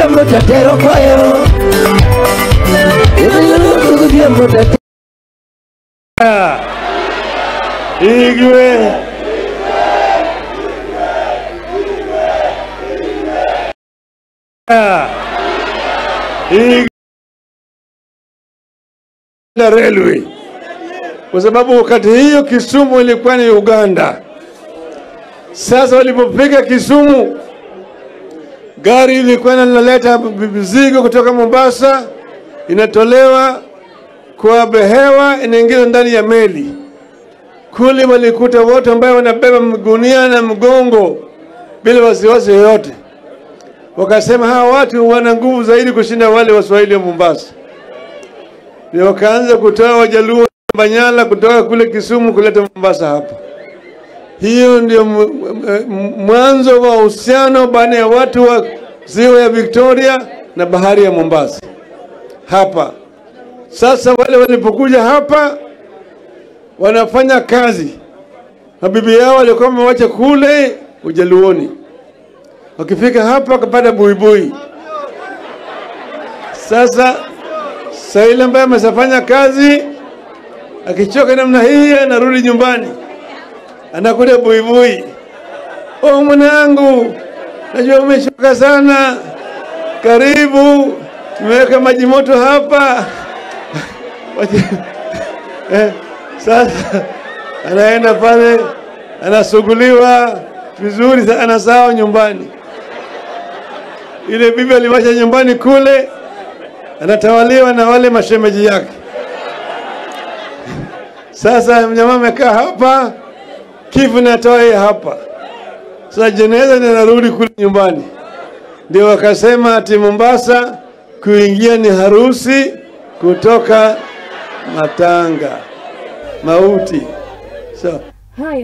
Godhiambo tatero koyo. Godhiambo tatero. Igwe. Igwe. Railway. Kwa sababu wakati hiyo Kisumu ilikuwa ni Uganda. Sasa walipofika Kisumu, gari ilikuwa inaleta mizigo kutoka Mombasa, inatolewa kwa behewa, inaingizwa ndani ya meli. Kule walikuta wote ambao wanabeba mgunia na mgongo bila wasiwasi yoyote. Wakasema hawa watu wana nguvu zaidi kushinda wale Waswahili wa Mombasa. Ndio wakaanza kutoa Wajaluo Banyala kutoka kule Kisumu kuleta Mombasa hapa. Hiyo ndio mwanzo wa uhusiano baina ya watu wa ziwa ya Victoria na bahari ya Mombasa hapa. Sasa wale walipokuja hapa wanafanya kazi, mabibi yao walikuwa wamewacha kule Ujaluoni, wakifika hapa wakapata buibui. Sasa ile ambaye ameshafanya kazi akichoka namna hii anarudi nyumbani, anakuta buibui. Oh, mwanangu, najua umechoka sana, karibu, nimeweka maji moto hapa. Sasa anaenda pale, anasuguliwa vizuri, anasahau nyumbani. Ile bibi aliwacha nyumbani kule, anatawaliwa na wale mashemeji yake. Sasa mjamaa amekaa hapa, kifu natoa hapa. Sasa jeneza linarudi kule nyumbani. Ndio wakasema ati Mombasa kuingia ni harusi, kutoka matanga mauti. So Haya.